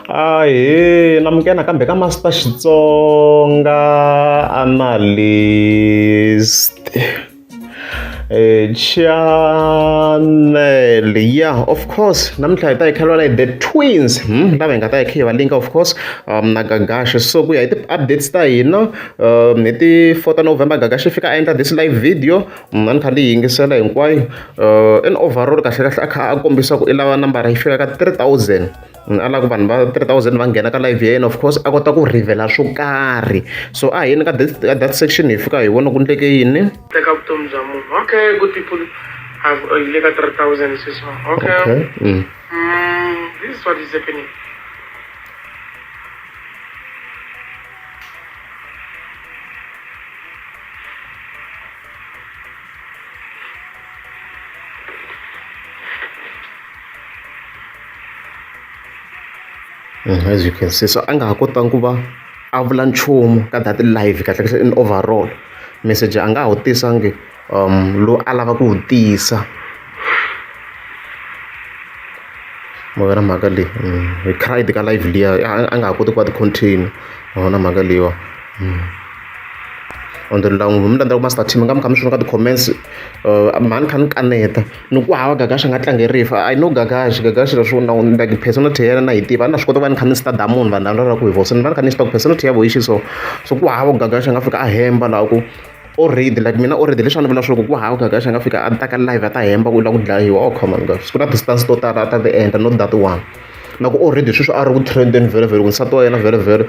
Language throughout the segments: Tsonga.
Ahee namukela nakambe ka Master Xitsonga Analyst channel ya of course namuntlha hi ta hi kha hi the twins lava hi nga ta hi kha hi va linka of course na Gagash so ku ya hi ti-updates ta hina hi ti-four ta November Gagash i fika a endla this live video a ni kha ni yi yingisela hinkwayo in overall kahlekahle a kha a kombisa ku i lava nambara yi fika ka 3000 a lava ku vanhu va 3000 va nghena ka live ya yena of course a kota ku reveal swo karhi so a hi yeni ka that section hi fika hi vona ku ndleke yini teka vutomi bya munhu okay good people have yi le ka 3000 sweswiwa okay, okay. This is what is happening. As you can see so a nga ha kotangi ku va a vula nchumu ka that live kahle kahle in overall message a nga ha wu tisangi lowu a lava ku wu tisa ma vona mhaka leyi he cried ka live liya a nga ha koti ku va ti-contain ma vona mhaka leyiwa. Ende la n'wi mi landzelaka Master Team mi nga mi kha mi swi vona ka ti-comments mhani kha ni kaneta ni ku hava Gagash a nga tlangi rifa I know Gagash Gagash leswo na like personality ya yena na yi tiva a na swi kota ku va ni kha ni stada munhu vanhu lava ku hi voho se ni va ni kha ni swi tiva ku personality ya voho yi xiswona so ku hava ku Gagash a nga fika a hemba laha ku already like mina already leswi a ni vula swona ku hava Gagash a nga fika a ta ka live a ta hemba ku u lava ku dlayiwa oh come on guys ku na distance to tala a ta ti endla not that one. Na ku already sweswi a ri ku trend-eni vhele vhele ku nsati wa yena vhele vhele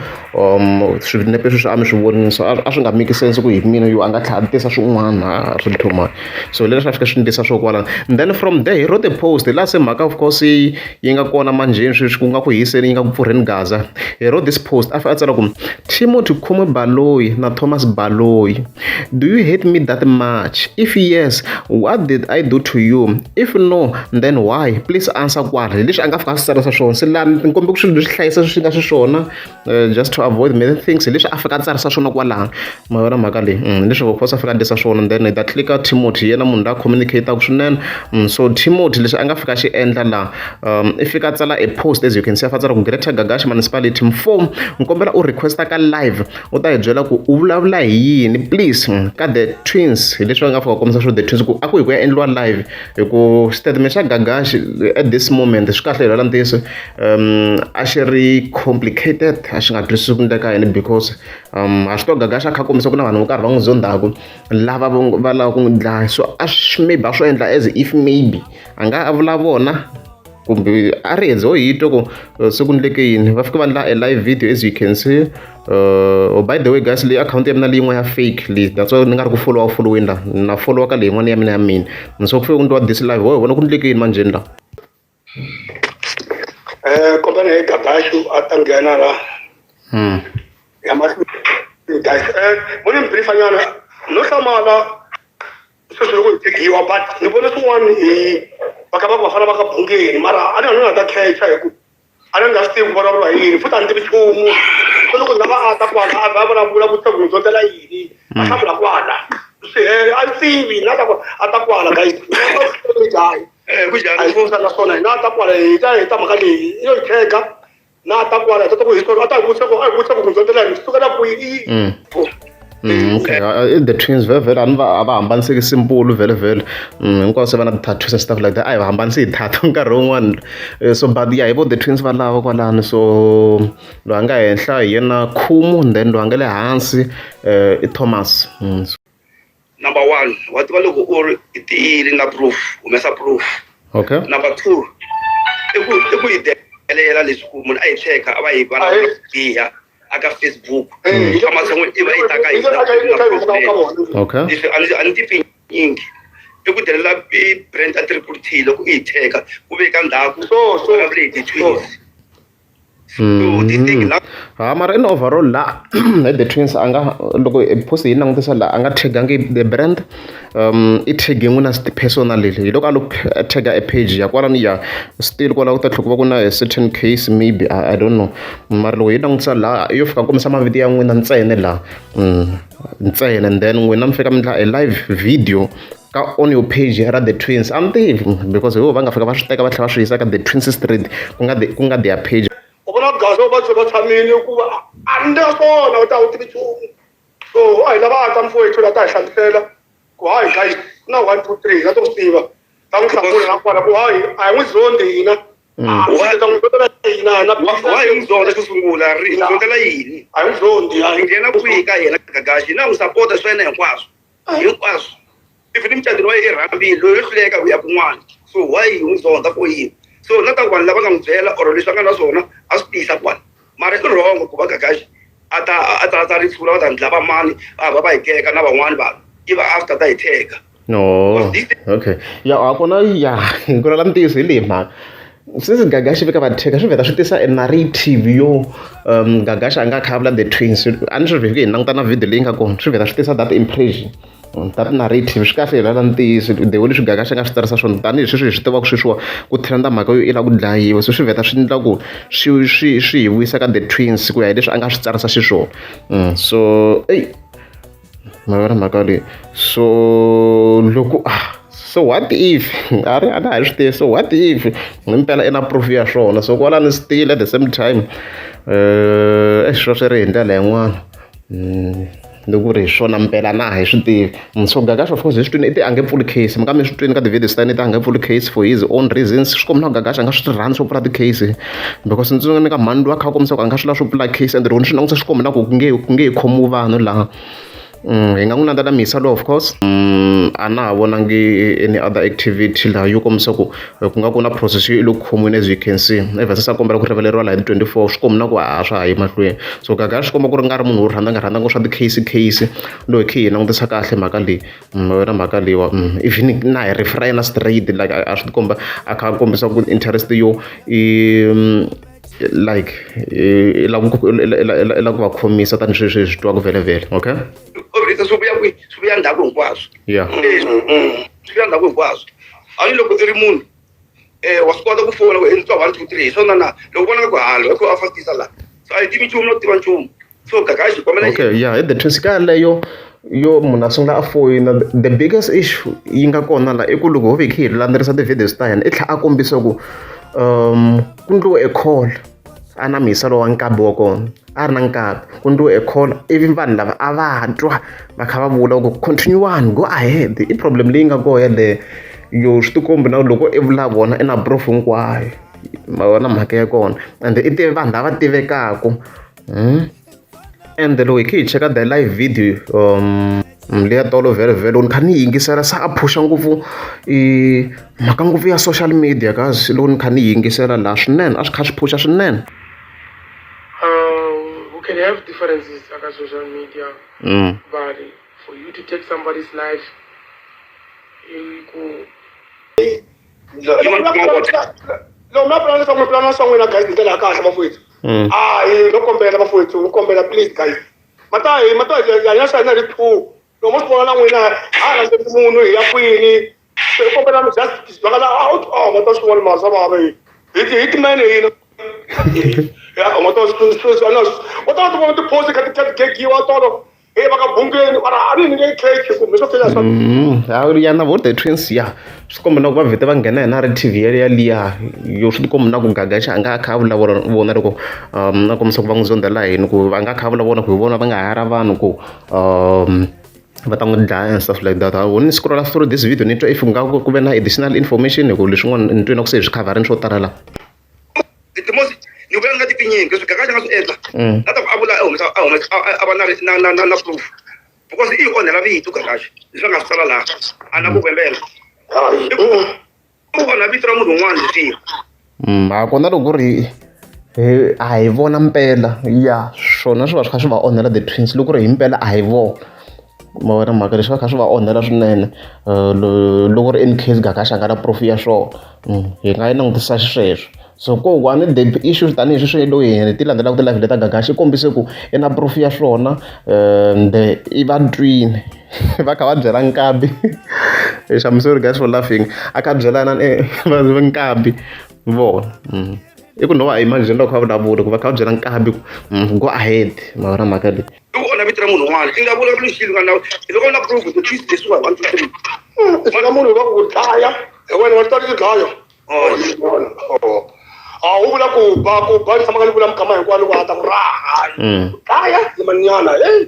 swinepe sweswi a mi swi vonile so a swi nga make sense ku hi mina yo a nga tlhela a tisa swin'wana a swi too much so leswi a fika swi ndlisa swo kwalano and then from there he wrote a post laha se mhaka of course yi yi nga kona manjheni sweswi ku nga ku hiseni yi nga ku pfurheni gaza he wrote this post a fika a tsala ku Timothy Khume Baloyi na Thomas Baloyi do you hate me that much if yes what did I do to you if no then why please answer kwala hi leswi a nga fika a swi tsarisa swona se laha ni kombe ku swilo leswi hlayisa swi nga xiswona just to avoid many things hi leswi a fika a tsarisa swona kwalano ma vona mhaka leyi leswi of course a fika a endlisa swona then hi ta tlika Timothy yena munhu loyi a communicate-aka swinene so Timothy leswi a nga fika a xi endla laha i fika a tsala a post as you can see a fa tsala ku Greater Gagash Municipality mfumo ni kombela u request-a ka live u ta hi byela ku u vulavula hi yini please ka the twins hi leswi va nga fika kombisa swo the twins ku a ku hi ku ya endliwa live hi ku statement xa Gagash at this moment swi kahle hi lwela ntiyiso a xi ri complicated a xi nga twisisi ku endleka yini because ha swi tiva Gagash a kha a kombisa ku na vanhu vo karhi va n'wi zondhaku lava va lava ku n'wi dlaya so a swi maybe a swo endla as if maybe a nga a vula vona kumbe a ri ho hi twa ku se ku endleke yini va fika va endla a live video as you can see oh, by the way guys leyi akhawunti ya mina leyin'wana ya fake leyi that's why ni nga ri ku followa following la na followa ka leyin'wana ya mina ya mina so ku fike ku endliwa this live ho hi vona ku endleke yini manjheni la. Kombela hi Gabashu a ta nghena la ya mahlweni guys mo ni mi briefa nyana no hlamala sweswi loko hi tekiwa but ni vone swin'wana hi va kha va ku vafana va ka bungeni mara a ni nga ni nga ta khecha hi ku a ni nga swi tivi ku vulavuriwa hi yini futhi a ni tivi nchumu se loko ni lava a ta kwala a vha a vulavula vutisa ku ni dyondzela yini a hlamula kwala swi hela a ni tivi na ta ku a ta kwala guys kunjhani a hi naswona hina a ta kwala hi ta heta mhaka leyi yo yi khega na ta kwala hi ta ku hi a ta hi vutisa ku a hi vutisa ku ku dyondzela yini sukela kwihi. Okay the twins vhele vhele a ni va a va hambaniseki simple vhele vhele hinkwavo se va na ti-tattoos and stuff like that a hi va hambanisi hi tattoo nkarhi wun'wani so but ya hi vo the twins va lava kwalano so loyi a nga henhla hi yena Khumu then loyi a nga le hansi i Thomas. Number one wa tiva loko u ri i tiyile na proof humesa proof. Okay. Number 2 i ku hi delela leswi ku munhu a hi hleka a va hi vulavula ku biha aka Facebook ematshan'wini i va yi ta ka hina Okay. Leswi a ni ti pfinyingi i ku delela i brand ya Triple T loko i hi teka ku ve ka ndzhaku vulavule hi ti-twins. Ha mara in overall la hi the twins a nga loko post hi langutisa la a nga tag-angi the brand i tag-e n'wina personally hi loko a lo tag-a e page ya kwalano ya still kwalaho ku ta tlhela ku va ku na a certain case maybe I don't know mara loko hi langutisa la yo fika kombisa mavito ya n'wina ntsena la ntsena and then n'wina mi fika mi endla a live video ka on your page ra the twins a ni tivi because hi vo va nga fika va swi teka va tlhela va swi yisa ka the twins street ku nga ku nga their page. U vona Gaza va va tshamile ku va a ni na swona u ta wu tivi nchumu. So a hi lava a ta mfowethu la ta hi hlamusela ku hayi guys ku na 1 2 3 na to swi tiva. Ta n'wi hlamula na kwala ku hayi a hi n'wi zondi hina. Why n'wi zonda xo sungula ri zondela yini? A hi n'wi zondi. Hi nghena kwihi ka yena Gagashi na n'wi sapota swa yena hinkwaswo. Hinkwaswo. Even mucatini wa yena i rhambile loyi yo hluleka ku ya kun'wana. So why hi n'wi zonda for yini? So na ta ku vanhu lava nga n'wi byela or leswi a nga na swona a swi tisa kwala. Mara i wrong ku va Gagashi a ta a ta ri tshula va ta ndla va mani va va hi teka na van'wani vanhu i va after ta hi teka. No. Okay. Ya a kona ya ku la ntiyiso hi leyi mhaka. Since Gagashi veka va teka swi vheta swi tisa a narrative yo Gagashi a nga kha vula the twins a ni swi vhiki hi languta na video leyi nga kona swi vheta swi tisa that impression that narrative swi kahle hi lala ntiyiso the way leswi Gagashi a nga swi tsarisa swona tanihileswi hi swi tivaka sweswiwa ku trenda mhaka yo i lava ku dlayiwa so swi vheta swi endla ku swi swi swi hi vuyisa ka the twins ku ya hi leswi a nga swi tsarisa xiswona. So eyi ma vona mhaka leyi so loko so what if a ri a na ha swi tivi so what if himpela i na proof ya swona so kwalano still at the same time swilo swi ri hi ndlela yin'wana loko ku ri hi swona mpela na hi swi tivi. So Gagashi of course hi swi twini i ti a nge pfuli case mi kambe swi twini ka ti-videos ta yena i ti a nge pfuli case for his own reasons swi komba na ku Gagashi a nga swi rhandzi swo pfula ti-case because ndzi ni ka mhani loyi a kha a kombisa ku a nga swi lavi swo pfula case and loko ni swi langutisa swi komba na ku ku nge he khomiwi vanhu laha. Hi nga n'wi landzela Misa lowu of course a na ha vonangi any other activity laha yo kombisa ku ku nga ku na process yo i le ku khomiweni as you can see ever since a kombela ku rivaleriwa laha hi 24 swi komba na ku a swa ha yi mahlweni so Gagashi swi komba ku ri nga ri munhu wo rhandza nga rhandza swa ti-case case loyi khe hi langutisa kahle mhaka leyi na mhaka leyiwa even na hi refer yena straight like a swi tikomba a kha a kombisa ku interest yo i like i lava ku i lava ku va khomisa tanihi sweswi hi swi twaka vhele vhele okay swi vuya kwihi swi vuya ndzhaku hinkwaswo yeah swi vuya ndzhaku hinkwaswo a ni loko i ri munhu wa swi kota ku fona ku i twa 1 2 3 hi swona na loko vona ku halo ku a fastisa la so a yi tivi nchumu no tiva nchumu so Gagashi kombela okay yeah hi the twins ka yaleyo yo munhu a sungula a foyina the biggest issue yi nga kona la i ku loko ho ve hi kha hi landzelerisa ti-videos ta yena i tlhela a kombisa ku ku ndliwe e call a na mhisa lowa nkabi wa kona a ri na nkabi ku ndliwe e call ivi vanhu lava a va twa va kha va vula ku continue on go ahead i problem leyi nga kona yeleyo yo swi tikombi na loko i vula vona i na proof hinkwayo ma vona mhaka ya kona and i tive vanhu lava tivekaku and loko hi kha hi cheka the live video leya tolo vhele vhele loko ni kha ni yingisela se a phusha ngopfu i mhaka ngopfu ya social media kasi loko ni kha ni yingisela laha swinene a swi kha swi phusha swinene. We can have differences aka social media but for you to take somebody's life ku loko mi pulana swa n'wina pulana swa n'wina guys hi ndlela ya kahle vafowethu a hi no kombela vafowethu no kombela please guys mata hi mata hi hanya swa hina hi 2 loko mo swi vona na n'wina a landzeli munhu hi ya kwini se hi kombela mi just zwakala out oh mata swi vona mara swa vava hi hi timene hina ya mata swi wa ta ti vona ti-post kha ti gegiwa tolo hey va ka bungeni mara a ni nge cake kumbe swo fika swa ya na vo the twins ya swi komba na ku va vhete va nghena hi narrative yaliya yo swi tikomba na ku Gagashi a nga kha a vulavula vona loko a kombisa ku va n'wi zondela yini ku va nga kha a vula vona ku hi vona va nga hara vanhu ku va ta n'wi dlaya and stuff like that. Ni scroll through this video ni twa if nga ku ve na additional information hi ku leswin'wana ni twe na ku se hi swi khavharini swo tala la. Ni vula nga tipinyingi leswi Gagashi a nga swi endla na ta ku a vula a humesa a humesa a va na na na na proof because i onhela vito Gagashi leswi a nga swi tsala laha a na ku vembela u onha vito ra munhu un'wana leswiya. A kona loko ku ri a hi vona mpela ya swona swi va swi kha swi va onhela the twins loko ku ri hi mpela a hi vona ma vona mhaka leswi va kha swi va onhela swinene loko ri in case Gagashi a nga na proof ya swona hi nga yi langutisa xisweswo. So ko one the issues tanihi sweswi loko hi ti landzelaka ti-live leta Gagashi i kombise ku i na proof ya swona ende i va twini va kha va byela nkabi I'm sorry guys for laughing a kha a byela na nkabi vona i ku no va imagine loko kha va vulavula ku va kha va byela nkabi ku go ahead ma vona mhaka leyi. I ku onha vito ra munhu un'wana i nga vulavuli xilo nga na loko u na proof to twist leswiwa 1 2 3 i munhu va ku dlaya hi wena wa ti dlaya. A wu vula ku ba ku ba ni tshama ka ni vula mikama hinkwayo loko a ta ku raha dlaya yimanyana hey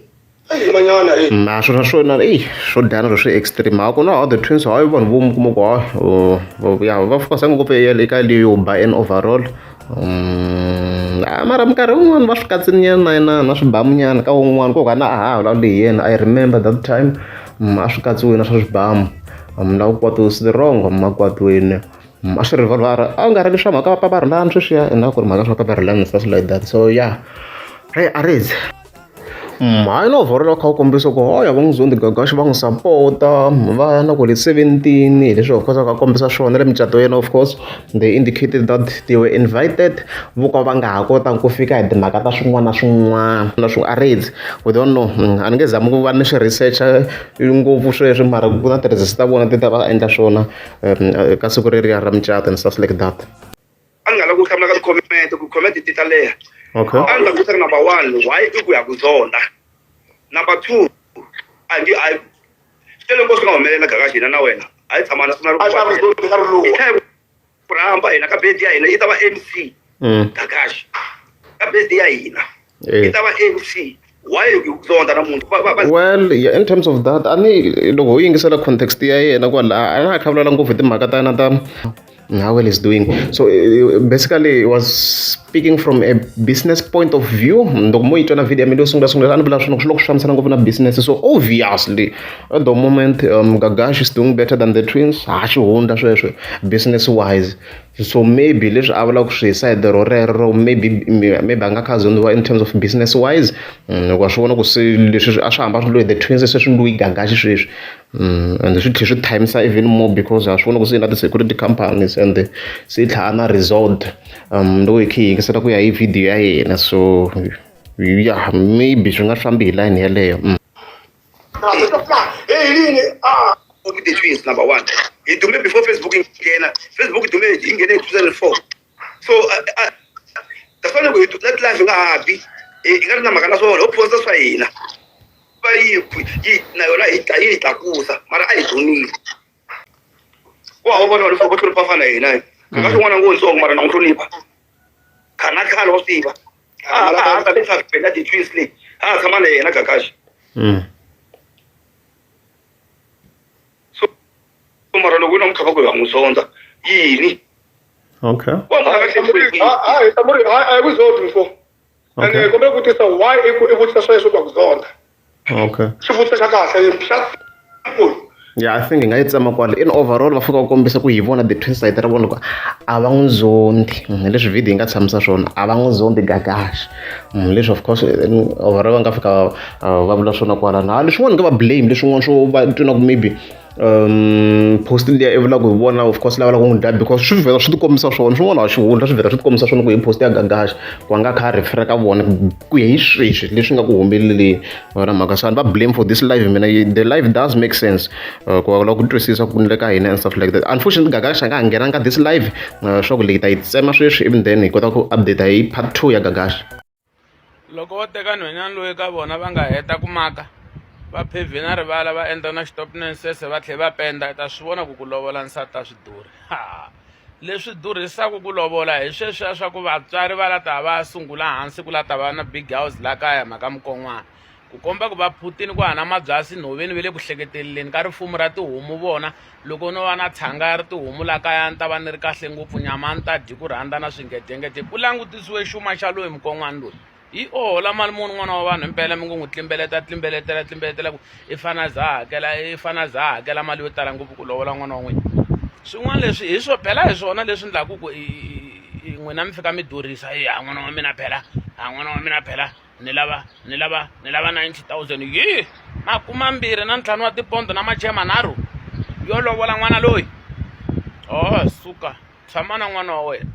yimanyana hey. Na swona swona eyi swo dlaya na swi extreme a ku na how the twins hayi vanhu vo mi kuma ku hayi ya va focus ngopfu eka leyo ba in overall. Mara minkarhi yin'wani va swi katsinyana na na swibamunyana ka wun'wani ku ka na a ha vulavuli hi yena I remember that time a swi katsiwile na swa swibamu na ku kwatisa wrong makwatweni a swi ri a nga ri swa mhaka va rhulani sweswiya na ku ri mhaka swa papa rhulani stuff like that so yeah hey arezi. Hayi no vhorela kha u kombisa ku hoya va n'wi zondi Gagashi va n'wi sapota va ya na ku le 17 hi leswi of course a kha kombisa swona le micato ya yena of course they indicated that they were invited vo ka va nga ha kotanga ku fika hi timhaka ta swin'wana na swin'wana na swi arrange we don't know a ni nge zami ku va ni swi research-a ngopfu sweswi mara ku na ti-research ta vona ti ta va endla swona ka siku reriya ra mucato and stuff like that. A ni nga lavi ku hlamula ka ti-comment ku comment ti ta leha. Okay. A ni ta vutisa number one why i ku ya ku zonda. Number two a nge a swi tele ngopfu swi nga humelela Gagashi hina na wena a hi tshama na swi na A xa ri nkarhi lowu. Hi tlhela ku rhamba hina ka birthday ya hina yi ta va MC Gagashi ka birthday ya hina yi ta va MC why hi ku zonda namuntlha va va va Well, yeah, in terms of that, a ni loko ho yingisela context ya yena kwala a na ha kha vulavula ngopfu hi timhaka ta yena ta how well he's doing. So basically he was speaking from a business point of view. Loko mo yi twa na video ya mina yo sungula sungula a ni vula swilo loko swi fambisana ngopfu na business. So obviously at the moment Gagash is doing better than the twins. Ha xihundla sweswo business wise. So maybe leswi a vulaka swi hi side ro rero maybe maybe a nga kha a zondiwa in terms of business wise. Loko wa swi vona ku se leswi a swi hamba swi loyi the twins se swi loyi Gagash sweswi. And swi tlhela swi timesa even more because ha swi vona ku se na ti-security companies and se i tlhela na resort loko hi kha hi yingisela ku ya hi video ya yena so yeah maybe swi nga fambi hi line yeleyo. The twins number one hi dume before Facebook yi nghena Facebook yi dume yi nghene hi 2004 so that's why loko hi that life hi nga ha bi hi nga ri na mhaka na swona ho posta swa hina va yi yi na yona yi yi hi tlakusa mara a hi dumile ku hava vona vanhu vo hlonipha fana na hina ka xin'wana ngo ntsongo mara na n'wi hlonipha khana khale wa swi tiva a ha ta leswaku na ti-twins leyi a ha tshama na yena Gagashi. So mara loko u na mukhava ku ya n'wi zondza yini. Okay. Hayi Samuri a hi ku zondi mfo. And kombela ku vutisa why i ku i vutisa sweswo ku ku zonda. Okay. Xivutiso xa kahle xa simple. Yeah, I think hi nga yi tsema kwala. In overall va fika va kombisa ku hi vona the twin side ra vona ku a va n'wi zondi. Leswi video yi nga tshamisa swona a va n'wi zondi Gagashi. Leswi of course in overall va nga fika va vula swona kwala. Na leswin'wana nga va blame leswin'wana swo va twa na ku maybe post liya i vulaka hi vona of course lava lava ku n'wi dlaya because swi vhela swi ti kombisa swona swin'wana a xihundla swi vhela swi ti kombisa swona ku hi post ya Gagashi ku a nga kha a refer ka vona ku ya hi sweswi leswi nga ku humeleleni wena mhaka so va blame for this live mina the live does make sense ku va lava ku twisisa ku le ka hina and stuff like that unfortunately Gagashi a nga ha nghenanga ka this live swa ku leyi ta yi tsema sweswi even then hi kota ku update hi part 2 ya Gagashi. Loko wo teka nhwanyana loyi ka vona va nga heta ku maka va phevhe na rivala va endla na xitopinensese va tlhela va penda i ta swi vona ku ku lovola nsati a swi durhi ha leswi durhisaka ku lovola hi sweswiya swa ku vatswari va la ta va sungula hansi ku la ta va na big house la kaya mhaka mukon'wana ku komba ku va phutini ku hana mabyasi nhoveni ve le ku hleketeleleni ka rifumo ra tihomu vona loko no va na tshanga ya ri tihomu la kaya a ni ta va ni ri kahle ngopfu nyama a ni ta dyi ku rhandza na swingedengede ku langutisiwe xuma xa loyi mukon'wana loyi yi o hola mali muni n'wana wa vanhu impela mi ngo n'wi tlimbeleta tlimbeletela tlimbeletela ku i fane a za a hakela i fane a za a hakela mali yo tala ngopfu ku lovola n'wana wa n'wina swin'wana leswi hi swo phela hi swona leswi ndlaku ku n'wina mi fika mi durhisa e ha n'wana wa mina phela ha n'wana wa mina phela ni lava ni lava ni lava 90000 yi makumambirhi na ntlhanu wa tipondo na mache manharhu yo lovola n'wana loyi oh suka tshama na n'wana wa wena.